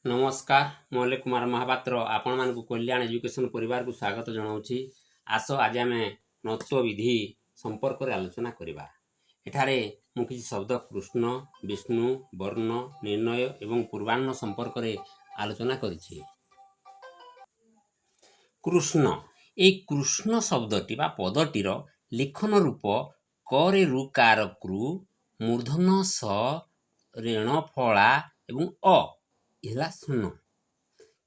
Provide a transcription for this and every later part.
ନମସ୍କାର, ମୁଁ ଅଲେଖ କୁମାର ମହାପାତ୍ର ଆପଣମାନଙ୍କୁ କଲ୍ୟାଣ ଏଜୁକେସନ୍ ପରିବାରକୁ ସ୍ୱାଗତ ଜଣାଉଛି। ଆସ, ଆଜି ଆମେ ଣତ୍ୱ ବିଧି ସମ୍ପର୍କରେ ଆଲୋଚନା କରିବା। ଏଠାରେ ମୁଁ କିଛି ଶବ୍ଦ କୃଷ୍ଣ, ବିଷ୍ଣୁ, ବର୍ଣ୍ଣ, ନିର୍ଣ୍ଣୟ ଏବଂ ପୂର୍ବାହ୍ନ ସମ୍ପର୍କରେ ଆଲୋଚନା କରିଛି। କୃଷ୍ଣ, ଏଇ କୃଷ୍ଣ ଶବ୍ଦଟି ବା ପଦଟିର ଲିଖନ ରୂପ କରେ ରୁକାର କୃ, ମୂର୍ଦ୍ଧନ ସ ରେଣ ଫଳା ଏବଂ ଅ ହେଲା ଶୂନ।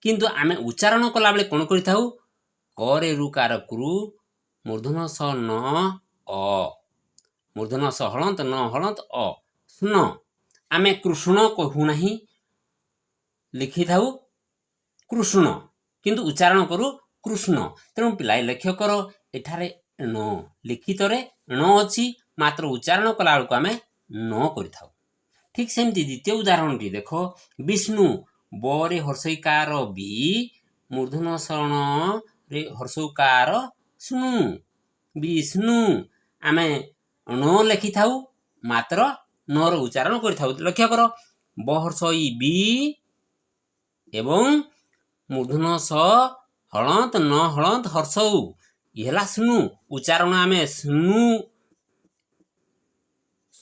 କିନ୍ତୁ ଆମେ ଉଚ୍ଚାରଣ କଲାବେଳେ କ'ଣ କରିଥାଉ? କରେ ରୁକାର କୃ, ମୂର୍ଦ୍ଧନ ସ ନ ଅ, ମୂର୍ଦ୍ଧନ ସ ହଳନ୍ତ ନ ହଳନ୍ତ ଅ, ଶୂନ। ଆମେ କୃଷ୍ଣ କହୁନାହିଁ, ଲେଖିଥାଉ କୃଷ୍ଣ କିନ୍ତୁ ଉଚ୍ଚାରଣ କରୁ କୃଷ୍ଣ। ତେଣୁ ପିଲାଏ, ଲକ୍ଷ୍ୟ କର, ଏଠାରେ ଣ ଲିଖିତରେ ଣ ଅଛି, ମାତ୍ର ଉଚ୍ଚାରଣ କଲାବେଳକୁ ଆମେ ନ କରିଥାଉ। ଠିକ୍ ସେମିତି ଦ୍ୱିତୀୟ ଉଦାହରଣଟି ଦେଖ। ବିଷ୍ଣୁ, ବରେ ହର୍ଷଇକାର ବି, ମୂର୍ଦ୍ଧନ ଶରଣ ରେ ହର୍ଷଉକାର ସ୍ନୁ, ବିଷ୍ଣୁ। ଆମେ ଣ ଲେଖିଥାଉ ମାତ୍ର ନର ଉଚ୍ଚାରଣ କରିଥାଉ। ଲକ୍ଷ୍ୟ କର, ବ ହର୍ଷଇ ବି ଏବଂ ମୂର୍ଦ୍ଧନ ସ ହଳନ୍ତ ନ ହଳନ୍ତ ହର୍ଷଉ, ଇଏ ହେଲା ସ୍ନୁ। ଉଚ୍ଚାରଣ ଆମେ ସ୍ନୁ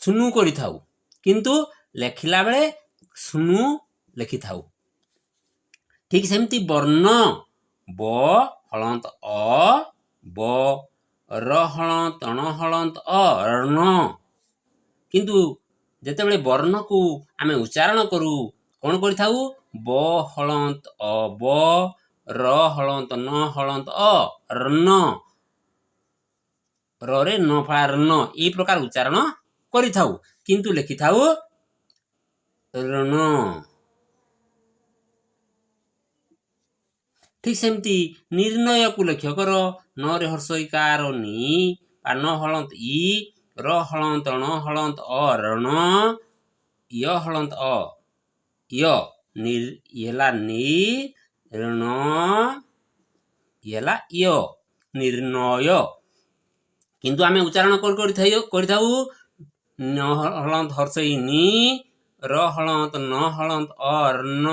ସ୍ନୁ କରିଥାଉ, କିନ୍ତୁ ଲେଖିଲା ବେଳେ ସ୍ନୁ ଲେଖିଥାଉ। ଠିକ୍ ସେମିତି ବର୍ଣ୍ଣ, ବ ହଳନ୍ତ ଅ, ବ ର ହଳନ୍ତ ଣ ହଳନ୍ତ ଅ, ର୍ଣ। କିନ୍ତୁ ଯେତେବେଳେ ବର୍ଣ୍ଣକୁ ଆମେ ଉଚ୍ଚାରଣ କରୁ, କ'ଣ କରିଥାଉ? ବ ହଳନ୍ତ ଅ, ବ, ର ହଳନ୍ତ ନ ହଳନ୍ତ ଅ, ର୍ଣ, ରରେ ନ ଫଳା ର୍ଣ, ଏଇ ପ୍ରକାର ଉଚ୍ଚାରଣ କରିଥାଉ, କିନ୍ତୁ ଲେଖିଥାଉ ର୍ଣ। ଠିକ୍ ସେମିତି ନିର୍ଣ୍ଣୟକୁ ଲକ୍ଷ୍ୟ କର। ନରେ ହର୍ଷଇକାର ନି ବା ନ ହଳନ୍ତ ଇ, ର ହଳନ୍ତ ଣ ହଳନ୍ତ ଅ, ରଣ, ୟ ହଳନ୍ତ ଅ, ୟ। ଇଏ ହେଲା ନି ଣ, ଇଏ ହେଲା ୟ, ନିର୍ଣ୍ଣୟ। କିନ୍ତୁ ଆମେ ଉଚ୍ଚାରଣ କରିଥାଉ ନ ହଳନ୍ତ ହର୍ଷଇ ନି, ର ହଳନ୍ତ ନ ହଳନ୍ତ ଅ, ର୍ଣ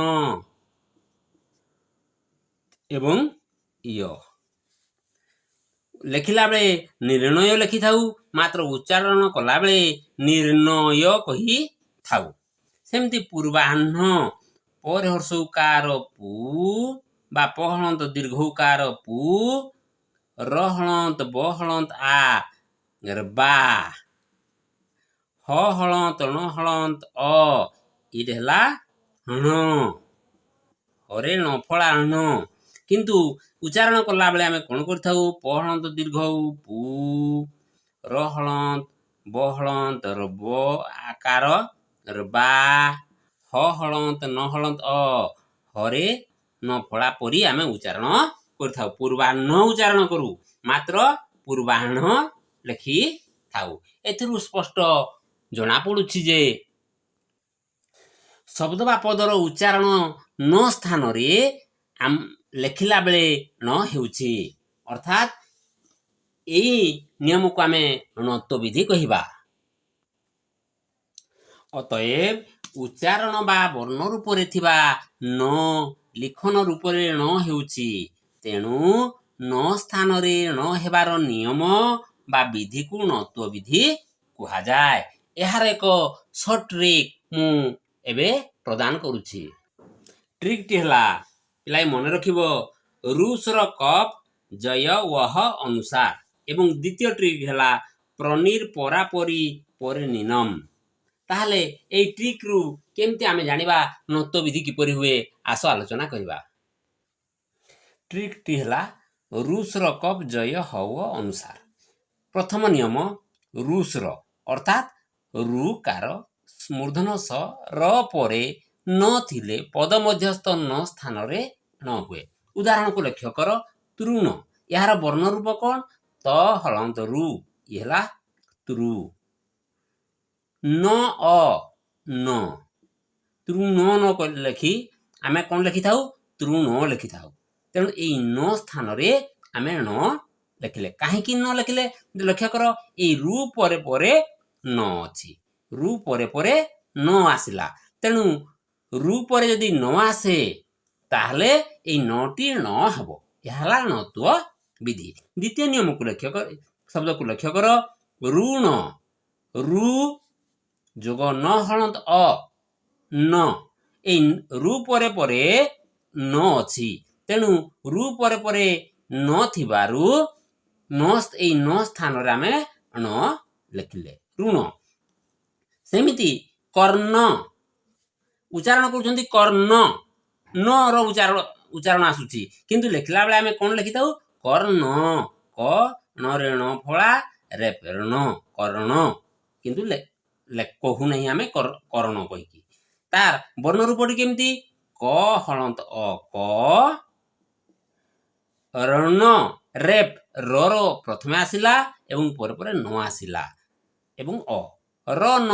ଏବଂ ୟ। ଲେଖିଲା ବେଳେ ନିର୍ଣ୍ଣୟ ଲେଖିଥାଉ, ମାତ୍ର ଉଚ୍ଚାରଣ କଲାବେଳେ ନିର୍ଣ୍ଣୟ କହିଥାଉ। ସେମିତି ପୂର୍ବାହ୍ନ, ପରେ ହର୍ଷଉକାର ପୁ ବା ପ ହଳନ୍ତ ଦୀର୍ଘଉକାର ପୁ, ର ହଳନ୍ତ ବ ହଳନ୍ତ ଆ, ବା, ହ ହଳନ୍ତ ଣ ହଳନ୍ତ ଅ, ଏଇଟା ହେଲା ଣ, ହରେ ଣ ଫଳା ଣ। କିନ୍ତୁ ଉଚ୍ଚାରଣ କଲାବେଳେ ଆମେ କ'ଣ କରିଥାଉ? ପ ହଳନ୍ତ ଦୀର୍ଘ ପୁ, ର ହଳନ୍ତ ବ ହଳନ୍ତ ର ବ ଆକାର ବା, ହ ହଳନ୍ତ ନ ହଳନ୍ତ ଅ, ହରେ ନ ଫଳା ପରି ଆମେ ଉଚ୍ଚାରଣ କରିଥାଉ। ପୂର୍ବାହ୍ନ ଉଚ୍ଚାରଣ କରୁ, ମାତ୍ର ପୂର୍ବାହ୍ନ ଲେଖିଥାଉ। ଏଥିରୁ ସ୍ପଷ୍ଟ ଜଣାପଡ଼ୁଛି ଯେ ଶବ୍ଦ ବା ପଦର ଉଚ୍ଚାରଣ ନ ସ୍ଥାନରେ ଲେଖିଲା ବେଳେ ଣ ହେଉଛି। ଅର୍ଥାତ୍ ଏଇ ନିୟମକୁ ଆମେ ଣତ୍ୱ ବିଧି କହିବା। ଅତଏବ ଉଚ୍ଚାରଣ ବା ବର୍ଣ୍ଣ ରୂପରେ ଥିବା ନ ଲିଖନ ରୂପରେ ଣ ହେଉଛି। ତେଣୁ ନ ସ୍ଥାନରେ ଣ ହେବାର ନିୟମ ବା ବିଧିକୁ ଣତ୍ୱ ବିଧି କୁହାଯାଏ। ଏହାର ଏକ ସର୍ଟ ଟ୍ରିକ୍ ମୁଁ ଏବେ ପ୍ରଦାନ କରୁଛି। ଟ୍ରିକ୍ଟି ହେଲା, ପିଲାଏ ମନେ ରଖିବ, ରୁଷର କପ୍ ଜୟ ୱହ ଅନୁସାର ଏବଂ ଦ୍ୱିତୀୟ ଟ୍ରିକ୍ ହେଲା ପ୍ରନିର ପରାପରି ପରେ ନିନମ୍। ତାହେଲେ ଏଇ ଟ୍ରିକ୍ରୁ କେମିତି ଆମେ ଜାଣିବା ଣତ୍ୱ ବିଧି କିପରି ହୁଏ? ଆସ, ଆଲୋଚନା କରିବା। ଟ୍ରିକ୍ଟି ହେଲା ରୁଷର କପ୍ ଜୟ ହୱ ଅନୁସାର। ପ୍ରଥମ ନିୟମ, ରୁଷର, ଅର୍ଥାତ୍ ରୁକାର ମୂର୍ଦ୍ଧନ ସ ର ପରେ ନ ଥିଲେ ପଦ ମଧ୍ୟସ୍ଥ ନ ସ୍ଥାନରେ ଣ ହୁଏ। ଉଦାହରଣକୁ ଲକ୍ଷ୍ୟ କର। ତୃଣ, ଏହାର ବର୍ଣ୍ଣ ରୂପ କ'ଣ? ତ ହଳନ୍ତ ରୁ, ଇଏ ହେଲା ତୃ, ନ ଅ ନ, ତୃଣ ନ ଲେଖି ଆମେ କ'ଣ ଲେଖିଥାଉ? ତୃଣ ଲେଖିଥାଉ। ତେଣୁ ଏଇ ନ ସ୍ଥାନରେ ଆମେ ଣ ଲେଖିଲେ। କାହିଁକି ନ ଲେଖିଲେ? ଲକ୍ଷ୍ୟ କର, ଏଇ ରୁ ପରେ ପରେ ନ ଅଛି, ରୁ ପରେ ପରେ ନ ଆସିଲା। ତେଣୁ ରୁ ପରେ ଯଦି ନ ଆସେ ତାହେଲେ ଏଇ ନଟି ଣ ହେବ। ଏହା ହେଲା ଣତ୍ଵ ବିଧି। ଦ୍ୱିତୀୟ ନିୟମକୁ ଲକ୍ଷ୍ୟ କର, ଶବ୍ଦକୁ ଲକ୍ଷ୍ୟ କର। ଋଣ, ରୁ ଯୋଗ ନ ହଳନ୍ତ ଅ ନ, ଏଇ ରୁ ପରେ ପରେ ନ ଅଛି। ତେଣୁ ରୁ ପରେ ପରେ ନ ଥିବାରୁ ନ, ଏଇ ନ ସ୍ଥାନରେ ଆମେ ଣ ଲେଖିଲେ, ଋଣ। ସେମିତି କର୍ଣ୍ଣ, ଉଚ୍ଚାରଣ କରୁଛନ୍ତି କର୍ଣ୍ଣ, ନ ର ଉଚ୍ଚାରଣ ଆସୁଛି, କିନ୍ତୁ ଲେଖିଲା ବେଳେ ଆମେ କ'ଣ ଲେଖିଥାଉ? କର୍ଣ୍ଣ, କ ଣ ରେ ଣ ଫଳା ରେ ଣ, କର୍ଣ୍ଣ। କିନ୍ତୁ କହୁନାହିଁ ଆମେ କରଣ କହିକି। ତାର ବର୍ଣ୍ଣ ରୂପଟି କେମିତି? କ ହଳନ୍ତ ଅ କ, ରଣ ରେପ୍ ର ର ପ୍ରଥମେ ଆସିଲା ଏବଂ ପରେ ପରେ ନ ଆସିଲା ଏବଂ ଅ ର ନ,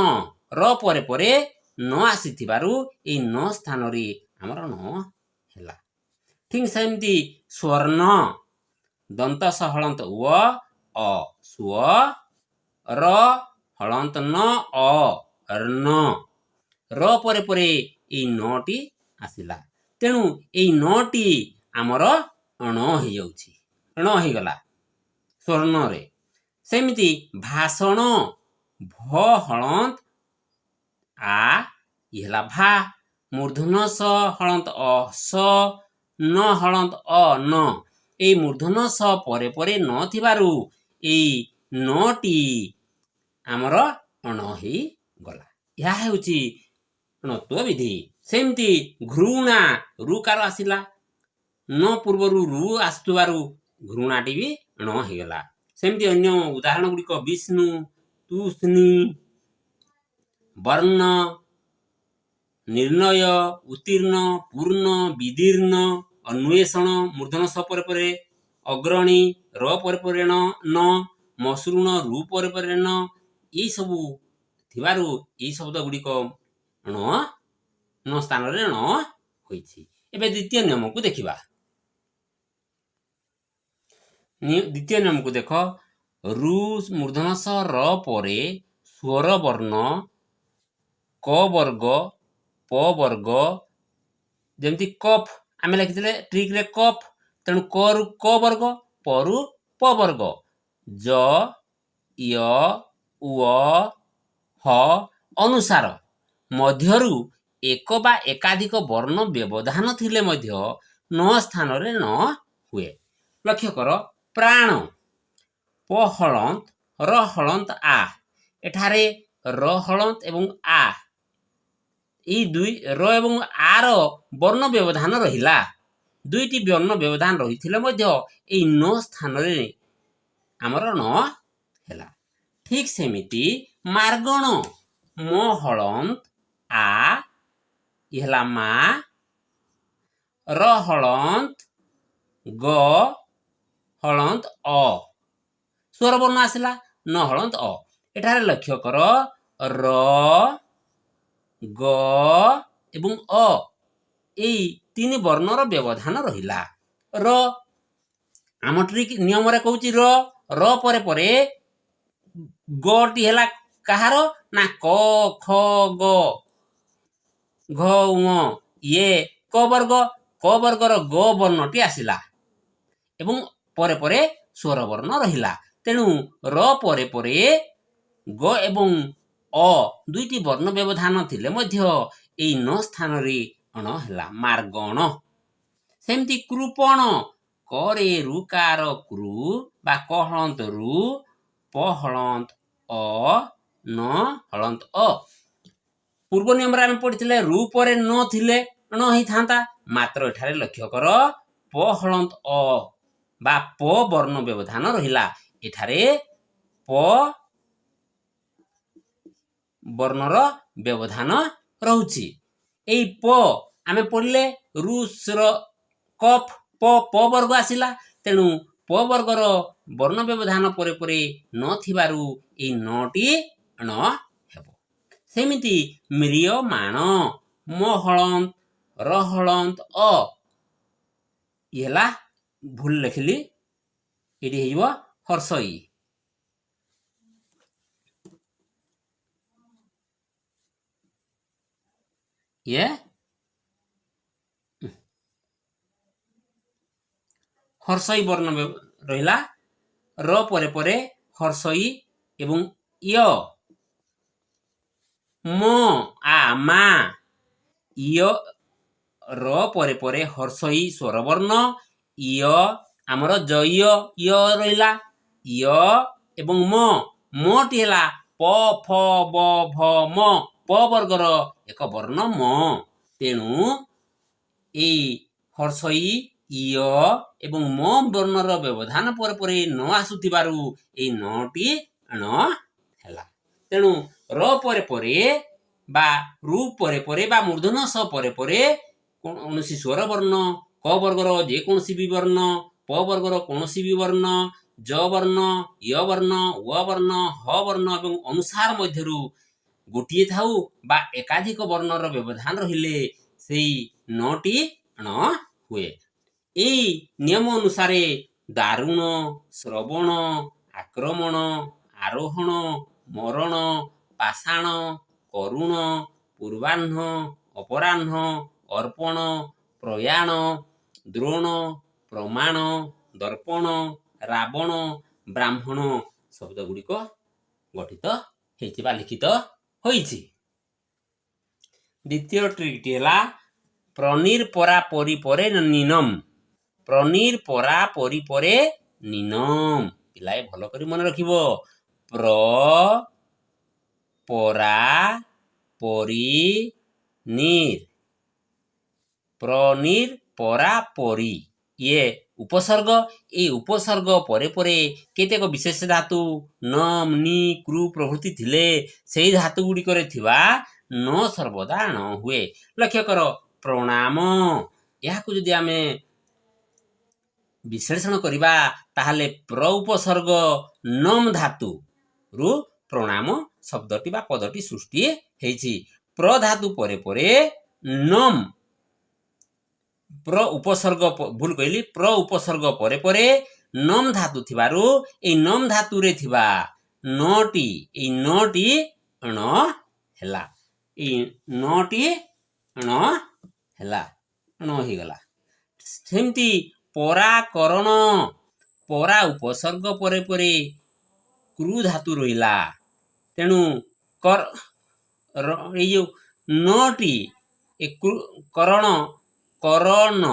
ର ପରେ ପରେ ନ ଆସିଥିବାରୁ ଏଇ ନ ସ୍ଥାନରେ ଆମର ଣ ହେଲା। ଠିକ୍ ସେମିତି ସ୍ୱର୍ଣ୍ଣ, ଦନ୍ତ ସ ହଳନ୍ତ ୱ ଅ ସ୍ୱ, ର ହଳନ୍ତ ନ ଅ ର୍ନ, ର ପରେ ପରେ ଏଇ ନଟି ଆସିଲା, ତେଣୁ ଏଇ ନଟି ଆମର ଣ ହେଇଯାଉଛି, ଣ ହେଇଗଲା ସ୍ୱର୍ଣ୍ଣରେ। ସେମିତି ଭାଷଣ, ଭ ହଳନ୍ତ ଆ, ଇଏ ହେଲା ଭା, ମୂର୍ଦ୍ଧନ୍ୟ ସ ହଳନ୍ତ ଅ ସ, ନ ହଳନ୍ତ ଅ ନ, ଏଇ ମୂର୍ଦ୍ଧନ୍ୟ ସ ପରେ ପରେ ନ ଥିବାରୁ ଏଇ ନଟି ଆମର ଅଣ ହେଇଗଲା। ଏହା ହେଉଛି ଣତ୍ଵ ବିଧି। ସେମିତି ଘୃଣା, ରୁକାର ଆସିଲା, ନ ପୂର୍ବରୁ ରୁ ଆସୁଥିବାରୁ ଘୃଣାଟି ବି ଣ ହେଇଗଲା। ସେମିତି ଅନ୍ୟ ଉଦାହରଣ ଗୁଡ଼ିକ ବିଷ୍ଣୁ, ତୁଷ୍ଣୀ, ବର୍ଣ୍ଣ, ନିର୍ଣ୍ଣୟ, ଉତ୍ତୀର୍ଣ୍ଣ, ପୂର୍ଣ୍ଣ, ବିଦୀର୍ଣ୍ଣ, ଅନ୍ୱେଷଣ, ମୂର୍ଦ୍ଧନ୍ୟ ସ ପରେ ପରେ, ଅଗ୍ରଣୀ, ର ପରେ ପରେ ଣ ନ, ମସୃଣ, ରୁ ପରେ ପରେ ନ, ଏଇସବୁ ଥିବାରୁ ଏଇ ଶବ୍ଦ ଗୁଡ଼ିକ ଣ ନ ସ୍ଥାନରେ ଣ ହୋଇଛି। ଏବେ ଦ୍ୱିତୀୟ ନିୟମକୁ ଦେଖିବା। ଦ୍ୱିତୀୟ ନିୟମକୁ ଦେଖ। ରୁ ମୂର୍ଦ୍ଧନ୍ୟ ସ ର ପରେ ସ୍ୱର ବର୍ଣ୍ଣ କ ବର୍ଗ ପ ବର୍ଗ, ଯେମିତି କପ୍ ଆମେ ଲେଖିଥିଲେ ଟ୍ରିକ୍ରେ କପ୍, ତେଣୁ କ ରୁ କ ବର୍ଗ, ପ ରୁ ପ ବର୍ଗ, ଜ ୟ ୱ ହ ଅନୁସାର ମଧ୍ୟରୁ ଏକ ବା ଏକାଧିକ ବର୍ଣ୍ଣ ବ୍ୟବଧାନ ଥିଲେ ମଧ୍ୟ ନ ସ୍ଥାନରେ ଣ ହୁଏ। ଲକ୍ଷ୍ୟ କର, ପ୍ରାଣ, ପ ହଳନ୍ତ ର ହଳନ୍ତ ଆ, ଏଠାରେ ର ହଳନ୍ତ ଏବଂ ଆ, ଏଇ ଦୁଇ ର ଏବଂ ଆର ବର୍ଣ୍ଣ ବ୍ୟବଧାନ ରହିଲା। ଦୁଇଟି ବର୍ଣ୍ଣ ବ୍ୟବଧାନ ରହିଥିଲେ ମଧ୍ୟ ଏଇ ନ ସ୍ଥାନରେ ଆମର ଣ ହେଲା। ଠିକ୍ ସେମିତି ମାର୍ଗଣ, ମ ହଳନ୍ତ ଆ, ଇଏ ହେଲା ମା, ର ହଳନ୍ତ ଗ ହଳନ୍ତ ଅ, ସ୍ୱରବର୍ଣ୍ଣ ଆସିଲା, ନ ହଳନ୍ତ ଅ। ଏଠାରେ ଲକ୍ଷ୍ୟ କର, ର ଗ ଏବଂ ଅ ଏଇ ତିନି ବର୍ଣ୍ଣର ବ୍ୟବଧାନ ରହିଲା। ର ଆମ ଟ୍ରିକ୍ ନିୟମରେ କହୁଛି ର, ର ପରେ ପରେ ଗଟି ହେଲା କାହାର ନା କ ଖ ଗ ଘ ଉଁ, ଇଏ କ ବର୍ଗ, କ ବର୍ଗର ଗ ବର୍ଣ୍ଣଟି ଆସିଲା ଏବଂ ପରେ ପରେ ସ୍ୱର ବର୍ଣ୍ଣ ରହିଲା। ତେଣୁ ର ପରେ ପରେ ଗ ଏବଂ ଅ ଦୁଇଟି ବର୍ଣ୍ଣ ବ୍ୟବଧାନ ଥିଲେ ମଧ୍ୟ ଏଇ ନ ସ୍ଥାନରେ ଅଣ ହେଲା, ମାର୍ଗଣ। ସେମିତି କୃପଣ, କରେ ରୁକାର କୃ ବା କ ହଳନ୍ତ ରୁ, ପ ହଳନ୍ତ ଅ, ନ ହଳନ୍ତ ଅ। ପୂର୍ବ ନିୟମରେ ଆମେ ପଢିଥିଲେ ରୁ ପରେ ନ ଥିଲେ ଣ ହେଇଥାନ୍ତା, ମାତ୍ର ଏଠାରେ ଲକ୍ଷ୍ୟ କର ପ ହଳନ୍ତ ଅ ବା ପ ବର୍ଣ୍ଣ ବ୍ୟବଧାନ ରହିଲା। ଏଠାରେ ପ ବର୍ଣ୍ଣର ବ୍ୟବଧାନ ରହୁଛି। ଏଇ ପ ଆମେ ପଢିଲେ ରୁଷର କପ୍, ପ ପ ବର୍ଗ ଆସିଲା, ତେଣୁ ପ ବର୍ଗର ବର୍ଣ୍ଣ ବ୍ୟବଧାନ ପରେ ପରେ ନଥିବାରୁ ଏଇ ନଟି ଣ ହେବ। ସେମିତି ମ୍ରିୟମାଣ, ମ ହଳନ୍ତ ର ହଳନ୍ତ ଅ, ଇଏ ହେଲା ଭୁଲ ଲେଖିଲି, ଏଠି ହେଇଯିବ ହର୍ଷଇ। ଇଏ ହର୍ଷଇ ବର୍ଣ୍ଣ ରହିଲା। ର ପରେ ପରେ ହର୍ଷଇ ଏବଂ ୟ। ମ ଆ ମା, ୟ, ର ପରେ ପରେ ହର୍ଷଇ ସ୍ୱରବର୍ଣ୍ଣ, ୟ, ଆମର ଜୟ ୟ ରହିଲା। ୟ ଏବଂ ମ, ମଟି ହେଲା ପ ଫ ବ ଭ ମ, ପ ବର୍ଗର ଏକ ବର୍ଣ୍ଣ ମ। ତେଣୁ ଏଇ ହର୍ଷଇ ୟ ଏବଂ ମ ବର୍ଣ୍ଣର ବ୍ୟବଧାନ ପରେ ପରେ ନ ଆସୁଥିବାରୁ ଏଇ ନଟି ଣ ହେଲା। ତେଣୁ ର ପରେ ପରେ ବା ରୁ ପରେ ପରେ ବା ମୂର୍ଦ୍ଧନ୍ୟ ସ ପରେ ପରେ କୌଣସି ସ୍ୱର ବର୍ଣ୍ଣ, କ ବର୍ଗର ଯେକୌଣସି ବି ବର୍ଣ୍ଣ, ପ ବର୍ଗର କୌଣସି ବି ବର୍ଣ୍ଣ, ଜ ବର୍ଣ୍ଣ, ୟ ବର୍ଣ୍ଣ, ୱ ବର୍ଣ୍ଣ, ହ ବର୍ଣ୍ଣ ଏବଂ ଅନୁସାର ମଧ୍ୟରୁ ଗୋଟିଏ ଥାଉ ବା ଏକାଧିକ ବର୍ଣ୍ଣର ବ୍ୟବଧାନ ରହିଲେ ସେଇ ନଟି ଣ ହୁଏ। ଏଇ ନିୟମ ଅନୁସାରେ ଦାରୁଣ, ଶ୍ରବଣ, ଆକ୍ରମଣ, ଆରୋହଣ, ମରଣ, ପାଷାଣ, କରୁଣ, ପୂର୍ବାହ୍ନ, ଅପରାହ୍ନ, ଅର୍ପଣ, ପ୍ରୟାଣ, ଦ୍ରୋଣ, ପ୍ରମାଣ, ଦର୍ପଣ, ରାବଣ, ବ୍ରାହ୍ମଣ ଶବ୍ଦ ଗୁଡ଼ିକ ଗଠିତ ହେଇଛି ବା ଲିଖିତ ହୋଇଛି। ଦ୍ୱିତୀୟ ଟ୍ରିକଟି ହେଲା ପ୍ରନିର ପରା ପରି ପରେ ନିନମ। ପ୍ରନିର ପରା ପରି ପରେ ନିନମ। ପିଲାଏ, ଭଲ କରି ମନେ ରଖିବ। ପ୍ର, ପରା, ପରି, ନିର୍। ପ୍ରନିର ପରା ପରି, ଇଏ ଉପସର୍ଗ। ଏଇ ଉପସର୍ଗ ପରେ ପରେ କେତେକ ବିଶେଷ ଧାତୁ ନମ୍, ନି, କୃ ପ୍ରଭୃତି ଥିଲେ ସେଇ ଧାତୁ ଗୁଡ଼ିକରେ ଥିବା ନ ସର୍ବଦା ଣ ହୁଏ। ଲକ୍ଷ୍ୟ କର, ପ୍ରଣାମ। ଏହାକୁ ଯଦି ଆମେ ବିଶ୍ଳେଷଣ କରିବା, ତାହେଲେ ପ୍ର ଉପସର୍ଗ ନମ୍ ଧାତୁ ରୁ ପ୍ରଣାମ ଶବ୍ଦଟି ବା ପଦଟି ସୃଷ୍ଟି ହେଇଛି। ପ୍ର ଧାତୁ ପରେ ପରେ ନମ୍, ପ୍ର ଉପସର୍ଗ, ଭୁଲ କହିଲି, ପ୍ର ଉପସର୍ଗ ପରେ ପରେ ନମ୍ ଧାତୁ ଥିବାରୁ ଏଇ ନମ୍ ଧାତୁରେ ଥିବା ନଟି, ଏଇ ନଟି ଣ ହେଲା। ଏଇ ନଟି ଣ ହେଲା, ଣ ହେଇଗଲା। ସେମିତି ପରାକରଣ। ପରା ଉପସର୍ଗ ପରେ ପରେ କୃ ଧାତୁ ରହିଲା। ତେଣୁ କର ଏଇ ଯୋଉ ନଟି ଏ କରଣ, କରଣ,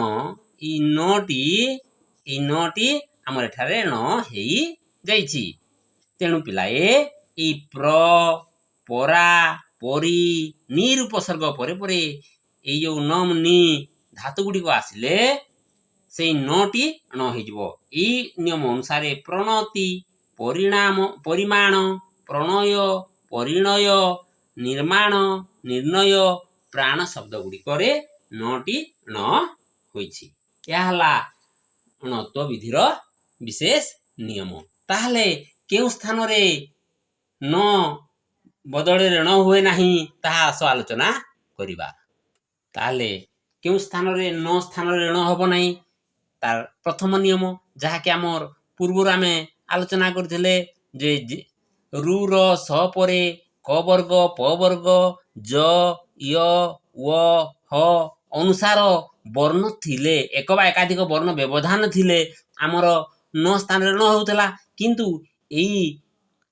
ଏଇ ନଟି, ଏଇ ନଟି ଆମର ଏଠାରେ ଣ ହେଇଯାଇଛି। ତେଣୁ ପିଲାଏ, ଏଇ ପ୍ର, ପରା, ପରି, ନିର ଉପସର୍ଗ ପରେ ପରେ ଏଇ ଯୋଉ ନମ୍, ନି ଧାତୁ ଗୁଡ଼ିକ ଆସିଲେ ସେଇ ନଟି ଣ ହେଇଯିବ। ଏଇ ନିୟମ ଅନୁସାରେ ପ୍ରଣତି, ପରିଣାମ, ପରିମାଣ, ପ୍ରଣୟ, ପରିଣୟ, ନିର୍ମାଣ, ନିର୍ଣ୍ଣୟ, ପ୍ରାଣ ଶବ୍ଦ ଗୁଡ଼ିକରେ ନଟି ଣ ହୋଇଛି। ଏହା ହେଲା ଣତ୍ୱ ବିଧିର ବିଶେଷ ନିୟମ। ତାହେଲେ କେଉଁ ସ୍ଥାନରେ ନ ବଦଳରେ ଣ ହୁଏ ନାହିଁ, ତାହା ଆସ ଆଲୋଚନା କରିବା। ତାହେଲେ କେଉଁ ସ୍ଥାନରେ ନ ସ୍ଥାନରେ ଣ ହେବ ନାହିଁ? ତାର ପ୍ରଥମ ନିୟମ, ଯାହାକି ଆମର ପୂର୍ବରୁ ଆମେ ଆଲୋଚନା କରିଥିଲେ ଯେ ରୁ, ର, ସ ପରେ କ ବର୍ଗ, ପ ବର୍ଗ, ଜ, ୟ, ୱ, ହ ଅନୁସାର ବର୍ଣ୍ଣ ଥିଲେ, ଏକ ବା ଏକାଧିକ ବର୍ଣ୍ଣ ବ୍ୟବଧାନ ଥିଲେ ଆମର ନ ସ୍ଥାନରେ ଣ ହେଉଥିଲା। କିନ୍ତୁ ଏଇ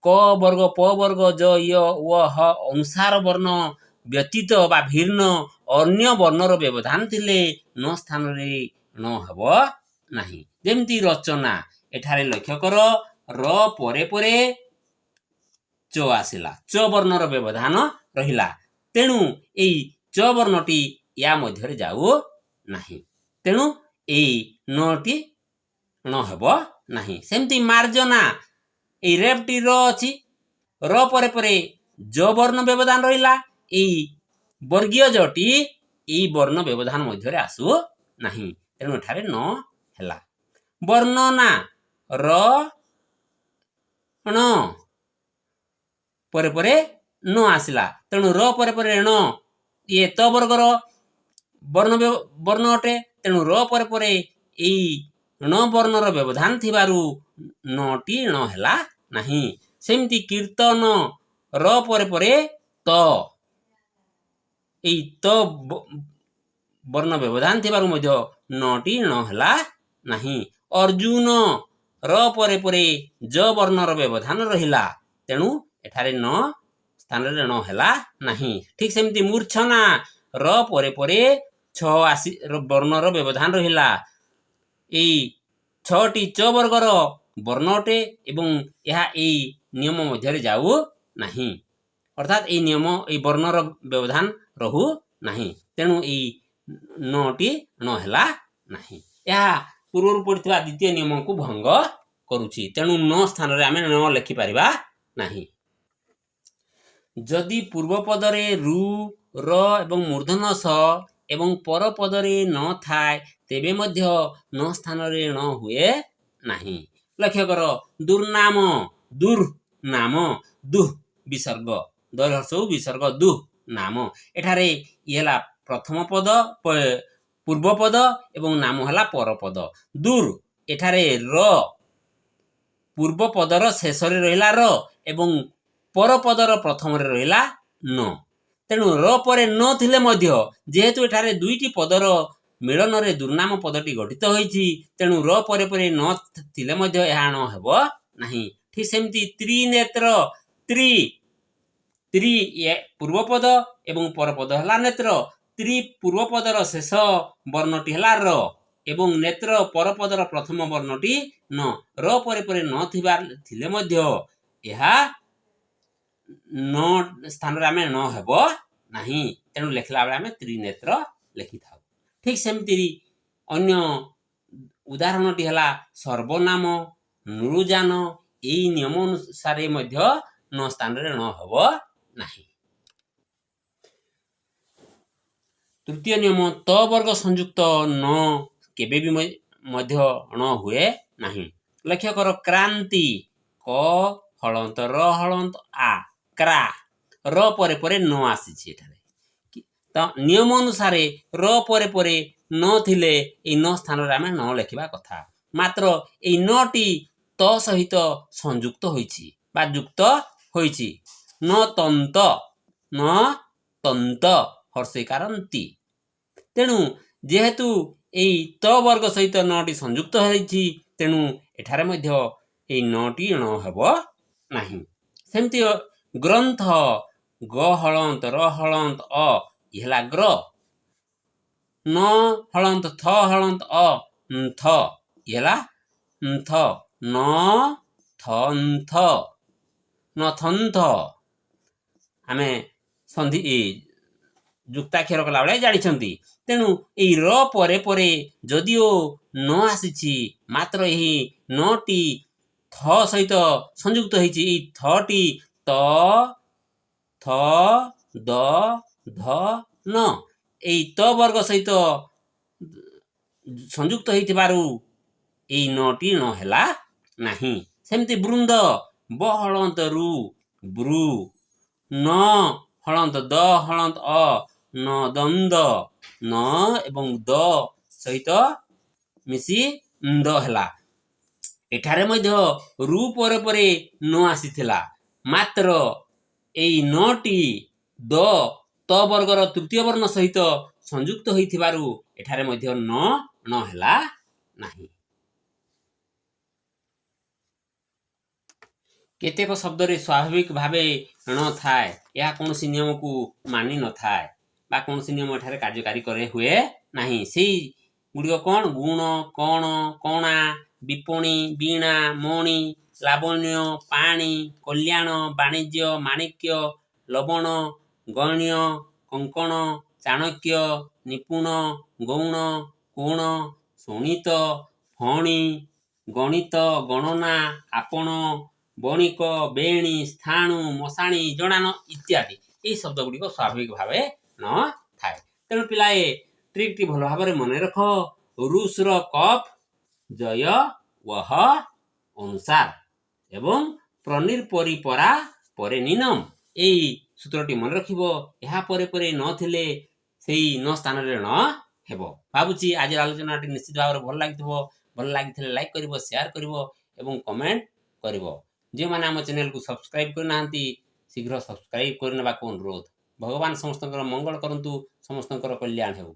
କ ବର୍ଗ, ପ ବର୍ଗ, ଜ, ୟ, ୱ, ହ ଅନୁସାର ବର୍ଣ୍ଣ ବ୍ୟତୀତ ବା ଭିନ୍ନ ଅନ୍ୟ ବର୍ଣ୍ଣର ବ୍ୟବଧାନ ଥିଲେ ନ ସ୍ଥାନରେ ଣ ହେବ ନାହିଁ। ଯେମିତି ରଚନା। ଏଠାରେ ଲକ୍ଷ୍ୟ କର, ର ପରେ ପରେ ଚ ଆସିଲା, ଚ ବର୍ଣ୍ଣର ବ୍ୟବଧାନ ରହିଲା। ତେଣୁ ଏଇ ଚ ବର୍ଣ୍ଣଟି ୟା ମଧ୍ୟରେ ଯାଉ ନାହିଁ। ତେଣୁ ଏଇ ନଟି ଣ ହେବ ନାହିଁ। ସେମିତି ମାର୍ଜନା। ଏଇ ରେଫଟି ର ଅଛି, ର ପରେ ପରେ ଜ ବର୍ଣ୍ଣ ବ୍ୟବଧାନ ରହିଲା। ଏଇ ବର୍ଗୀୟ ଜଟି ଏଇ ବର୍ଣ୍ଣ ବ୍ୟବଧାନ ମଧ୍ୟରେ ଆସୁ ନାହିଁ। ତେଣୁ ଏଠାରେ ନ ହେଲା। ବର୍ଣ୍ଣନା। ର, ଣ ପରେ ପରେ ନ ଆସିଲା। ତେଣୁ ର ପରେ ପରେ ଣ, ଇଏ ତ ବର୍ଗର ବର୍ଣ୍ଣ ଅଟେ। ତେଣୁ ର ପରେ ପରେ ଏଇ ଣ ବର୍ଣ୍ଣର ବ୍ୟବଧାନ ଥିବାରୁ ନଟି ଣ ହେଲା ନାହିଁ। ସେମିତି କୀର୍ତ୍ତନ। ର ପରେ ପରେ ତ, ଏଇ ତ ବର୍ଣ୍ଣ ବ୍ୟବଧାନ ଥିବାରୁ ମଧ୍ୟ ନଟି ଣ ହେଲା ନାହିଁ। ଅର୍ଜୁନ, ର ପରେ ପରେ ଜ ବର୍ଣ୍ଣର ବ୍ୟବଧାନ ରହିଲା, ତେଣୁ ଏଠାରେ ନ ସ୍ଥାନରେ ଣ ହେଲା ନାହିଁ। ଠିକ୍ ସେମିତି ମୂର୍ଚ୍ଛନା, ର ପରେ ପରେ ଛ ଆସି ବର୍ଣ୍ଣର ବ୍ୟବଧାନ ରହିଲା। ଏଇ ଛଅଟି ଚ ବର୍ଗର ବର୍ଣ୍ଣ ଅଟେ ଏବଂ ଏହା ଏଇ ନିୟମ ମଧ୍ୟରେ ଯାଉ ନାହିଁ, ଅର୍ଥାତ୍ ଏଇ ନିୟମ ଏଇ ବର୍ଣ୍ଣର ବ୍ୟବଧାନ ରହୁ ନାହିଁ, ତେଣୁ ଏଇ ନଟି ଣ ହେଲା ନାହିଁ। ଏହା ପୂର୍ବରୁ ପଡ଼ିଥିବା ଦ୍ୱିତୀୟ ନିୟମକୁ ଭଙ୍ଗ କରୁଛି, ତେଣୁ ନ ସ୍ଥାନରେ ଆମେ ଣ ଲେଖିପାରିବା ନାହିଁ। ଯଦି ପୂର୍ବ ପଦରେ ରୁ, ର ଏବଂ ମୂର୍ଦ୍ଧନ ସ ଏବଂ ପର ପଦରେ ନ ଥାଏ, ତେବେ ମଧ୍ୟ ନ ସ୍ଥାନରେ ଣ ହୁଏ ନାହିଁ। ଲକ୍ଷ୍ୟ କର, ଦୁର୍ନାମ, ଦୁର୍ ନାମ, ଦୁଃ ବିସର୍ଗ, ଦୈର୍ଘ୍ୟ ବିସର୍ଗ, ଦୁଃ ନାମ। ଏଠାରେ ଇଏ ହେଲା ପ୍ରଥମ ପଦ, ପୂର୍ବ ପଦ ଏବଂ ନାମ ହେଲା ପରପଦ। ଦୁର୍, ଏଠାରେ ର ପୂର୍ବ ପଦର ଶେଷରେ ରହିଲା ର ଏବଂ ପରପଦର ପ୍ରଥମରେ ରହିଲା ନ। ତେଣୁ ର ପରେ ନ ଥିଲେ ମଧ୍ୟ ଯେହେତୁ ଏଠାରେ ଦୁଇଟି ପଦର ମିଳନରେ ଦୁର୍ନାମ ପଦଟି ଗଠିତ ହୋଇଛି, ତେଣୁ ର ପରେ ପରେ ନ ଥିଲେ ମଧ୍ୟ ଏହା ଣ ହେବ ନାହିଁ। ଠିକ୍ ସେମିତି ତ୍ରିନେତ୍ର, ତ୍ରି, ତ୍ରି ଇଏ ପୂର୍ବପଦ ଏବଂ ପରପଦ ହେଲା ନେତ୍ର। ତ୍ରି ପୂର୍ବପଦର ଶେଷ ବର୍ଣ୍ଣଟି ହେଲା ର ଏବଂ ନେତ୍ର ପରପଦର ପ୍ରଥମ ବର୍ଣ୍ଣଟି ନ। ର ପରେ ପରେ ନ ଥିବା ଥିଲେ ମଧ୍ୟ ଏହା ନ ସ୍ଥାନରେ ଆମେ ଣ ହେବ ନାହିଁ, ତେଣୁ ଲେଖିଲା ବେଳେ ଆମେ ତ୍ରିନେତ୍ର ଲେଖିଥାଉ। ଠିକ୍ ସେମିତି ଅନ୍ୟ ଉଦାହରଣଟି ହେଲା ସର୍ବନାମ, ନୃଯାନ। ଏଇ ନିୟମ ଅନୁସାରେ ମଧ୍ୟ ନ ସ୍ଥାନରେ ଣ ହେବ ନାହିଁ। ତୃତୀୟ ନିୟମ, ତ ବର୍ଗ ସଂଯୁକ୍ତ ନ କେବେ ବି ମଧ୍ୟ ଣ ହୁଏ ନାହିଁ। ଲକ୍ଷ୍ୟ କର, କ୍ରାନ୍ତି, କ ହଳନ୍ତ ର ହଳନ୍ତ ଆ, କ୍ରା, ର ପରେ ପରେ ନ ଆସିଛି ଏଠାରେ। ତ ନିୟମ ଅନୁସାରେ ର ପରେ ପରେ ନ ଥିଲେ ଏଇ ନ ସ୍ଥାନରେ ଆମେ ଣ ଲେଖିବା କଥା, ମାତ୍ର ଏଇ ନଟି ତ ସହିତ ସଂଯୁକ୍ତ ହୋଇଛି ବା ଯୁକ୍ତ ହୋଇଛି। ନ ତନ୍ତ, ନ ତନ୍ତ ହର୍ଷିକାରନ୍ତି। ତେଣୁ ଯେହେତୁ ଏଇ ତ ବର୍ଗ ସହିତ ନଟି ସଂଯୁକ୍ତ ହୋଇଛି, ତେଣୁ ଏଠାରେ ମଧ୍ୟ ଏଇ ନଟି ଣ ହେବ ନାହିଁ। ସେମିତି ଗ୍ରନ୍ଥ, ଗ ହଳନ୍ତ ର ହଳନ୍ତ ଅ, ଇଏ ହେଲା ଗ୍ର, ନ ହଳନ୍ତ ଥ ହଳନ୍ତ ଅ, ନ୍ଥ, ଇଏ ହେଲା ନ୍ଥ, ନ ଥ ନ୍ଥ, ନଥନ୍ଥ। ଆମେ ସନ୍ଧି ଯୁକ୍ତାକ୍ଷର କଲାବେଳେ ଜାଣିଛନ୍ତି। ତେଣୁ ଏଇ ର ପରେ ପରେ ଯଦିଓ ନ ଆସିଛି, ମାତ୍ର ଏହି ନଟି ଥ ସହିତ ସଂଯୁକ୍ତ ହେଇଛି। ଏଇ ଥଟି ତ, ଥ, ଦ, ଧ, ନ, ଏଇ ତ ବର୍ଗ ସହିତ ସଂଯୁକ୍ତ ହେଇଥିବାରୁ ଏଇ ନଟି ଣ ହେଲା ନାହିଁ। ସେମିତି ବୃନ୍ଦ, ବ ହଳନ୍ତ ରୁ, ବୃ, ନ ହଳନ୍ତ ଦ ହଳନ୍ତ ଅ, ନ ଦନ୍ଦ, ନ ଏବଂ ଦ ସହିତ ମିଶି ନ୍ଦ ହେଲା। ଏଠାରେ ମଧ୍ୟ ରୁ ପରେ ପରେ ନ ଆସିଥିଲା, ମାତ୍ର ଏଇ ନଟି ଦ ତ ବର୍ଗର ତୃତୀୟ ବର୍ଣ୍ଣ ସହିତ ସଂଯୁକ୍ତ ହୋଇଥିବାରୁ ଏଠାରେ ମଧ୍ୟ ନ ଣ ହେଲା ନାହିଁ। କେତେକ ଶବ୍ଦରେ ସ୍ୱାଭାବିକ ଭାବେ ଣ ଥାଏ, ଏହା କୌଣସି ନିୟମକୁ ମାନି ନଥାଏ ବା କୌଣସି ନିୟମ ଏଠାରେ କାର୍ଯ୍ୟକାରୀ କରେ ହୁଏ ନାହିଁ। ସେଇ ଗୁଡ଼ିକ କ'ଣ? ଗୁଣ, କଣ, କଣା, ବିପଣି, ବୀଣା, ମଣି, ଲାବଣ୍ୟ, ପାଣି, କଲ୍ୟାଣ, ବାଣିଜ୍ୟ, ମାଣିକ୍ୟ, ଲବଣ, ଗଣ୍ୟ, କଙ୍କଣ, ଚାଣକ୍ୟ, ନିପୁଣ, ଗୌଣ, କୋଣ, ଶୋଣିତ, ଫଣି, ଗଣିତ, ଗଣନା, ଆପଣ, ବଣିକ, ବେଣୀ, ସ୍ଥାଣୁ, ମଶାଣି, ଜଣାଣ ଇତ୍ୟାଦି। ଏହି ଶବ୍ଦ ଗୁଡ଼ିକ ସ୍ୱାଭାବିକ ଭାବେ ନ ଥାଏ। ତେଣୁ ପିଲାଏ, ଟ୍ରିକ୍ଟି ଭଲ ଭାବରେ ମନେ ରଖ। ରୁଷର କପ୍ ଜୟ ୱହ ଅନୁସାର ଏବଂ ପ୍ରନିର ପରି ପରା ପରେ ନିନମ, ଏଇ ସୂତ୍ରଟି ମନେ ରଖିବ। ଏହା ପରେ ପରେ ନଥିଲେ ସେଇ ନ ସ୍ଥାନରେ ଣ ହେବ। ଭାବୁଛି ଆଜିର ଆଲୋଚନାଟି ନିଶ୍ଚିତ ଭାବରେ ଭଲ ଲାଗିଥିବ। ଭଲ ଲାଗିଥିଲେ ଲାଇକ୍ କରିବ, ସେୟାର କରିବ ଏବଂ କମେଣ୍ଟ କରିବ। ଯେଉଁମାନେ ଆମ ଚ୍ୟାନେଲକୁ ସବସ୍କ୍ରାଇବ୍ କରିନାହାନ୍ତି, ଶୀଘ୍ର ସବସ୍କ୍ରାଇବ୍ କରିନେବାକୁ ଅନୁରୋଧ। ଭଗବାନ ସମସ୍ତଙ୍କର ମଙ୍ଗଳ କରନ୍ତୁ, ସମସ୍ତଙ୍କର କଲ୍ୟାଣ ହେଉ।